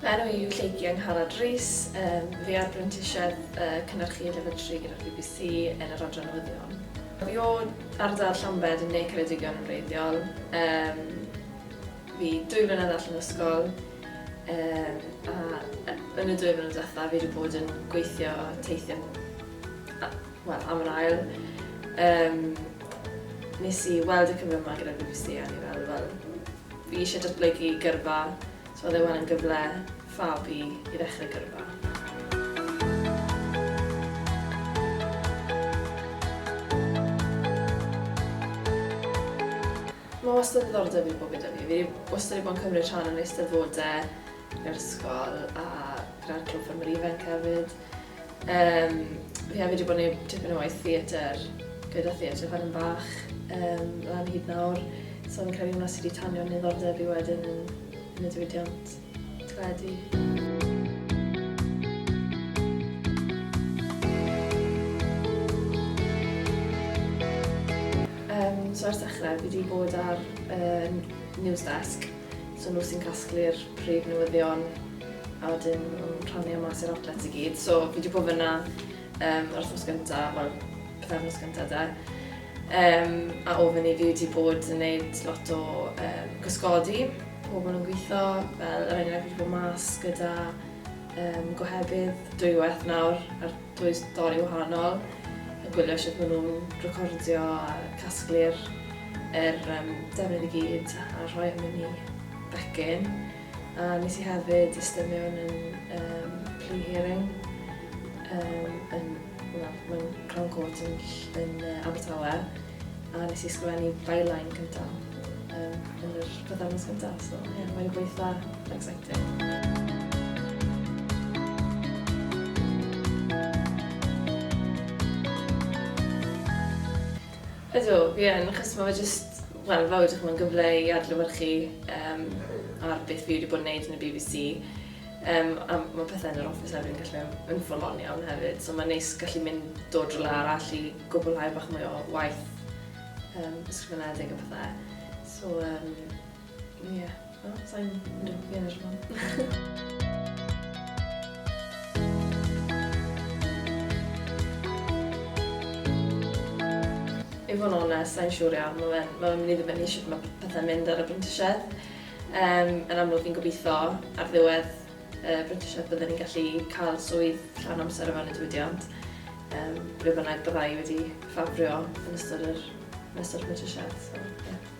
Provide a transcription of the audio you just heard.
Fy enw i yw Lleucu Angharad Rees, um, fi ar brentisiaeth uh, cynhyrchu lefel 3 gyda'r BBC yn yr adran newyddion. Fi o ardal Llambed yn Ne Ceredigion yn wreiddiol. Um, fi dwy flynedd allan o ysgol, um, a yn y dwy flynedd diwetha fi wedi bod yn gweithio teithio wel, am yr ail. Um, nes i weld y cyfle yma gyda'r BBC a ni fel, wel, fi eisiau datblygu gyrfa So oedd e wan yn gyfle ffab i, i ddechrau gyrfa. Mae wastad ddiddordeb i bod gyda fi. Fi wastad wedi bod yn cymryd rhan yn eisteddfodau gyda'r ysgol a gyda'r clwb ffermwyr ifanc hefyd. Um, fi hefyd wedi bod yn gwneud tipyn o waith theatr gyda theatr fan yn bach um, lan hyd nawr. So fi'n credu hwnna sydd wedi tanio'n niddordeb i wedyn yn, yn y diwydiant teledu. Um, so ers dechrau, fi wedi bod ar uh, news desk, so nhw sy'n casglu'r prif newyddion a wedyn maen nhw'n rhannu o mas i'r outlets i gyd. So fi wedi bod fyna um, yr wythnos gynta, wel, pythefnos gynta de. Um, a o fyny fi wedi bod yn gwneud lot o um, gysgodi pobl yn gweithio, fel er enghraifft fi wedi bod mas gyda um, gohebydd dwywaith nawr ar dwy stori wahanol, yn gwylio sut maen nhw'n recordio a casglu'r er, um, defnydd i gyd a rhoi e mewn i becyn. A nes i hefyd eistedd mewn yn um, plea hearing um, yn, well, mewn Crown Court yn, yn uh, Abertawe a nes i ysgrifennu byline cyntaf um, yn yr pythefnos cyntaf, so ie, yeah, mae'n gweitha exciting. Ydw, fi yn, achos mae fe jyst, wel, fel wedwch chi, mae'n gyfle i adlewyrchu um, ar beth fi wedi bod yn neud yn y BBC. Um, a mae pethau yn yr office hefyd yn gallu mynd yn full on iawn hefyd, so mae'n neis gallu mynd dod rhywle arall i gwblhau bach mwy o waith um, ysgrifenedig a pethau. So, um, Ie, no, sa'n fi yn edrych ymlaen. I fod yn onest, sa'n siŵr iawn. Mae fe'n ma mynd i ddibynnu sut mae pethau'n mynd ar y brentisiaeth. Um, yn amlwg fi'n gobeithio ar ddiwedd y brentisiaeth bydden ni'n gallu cael swydd llawn amser o fewn y diwydiant. Um, ble bynnag byddai wedi ffafrio yn ystod yr, yn ystod y brentisiaeth. So, yeah.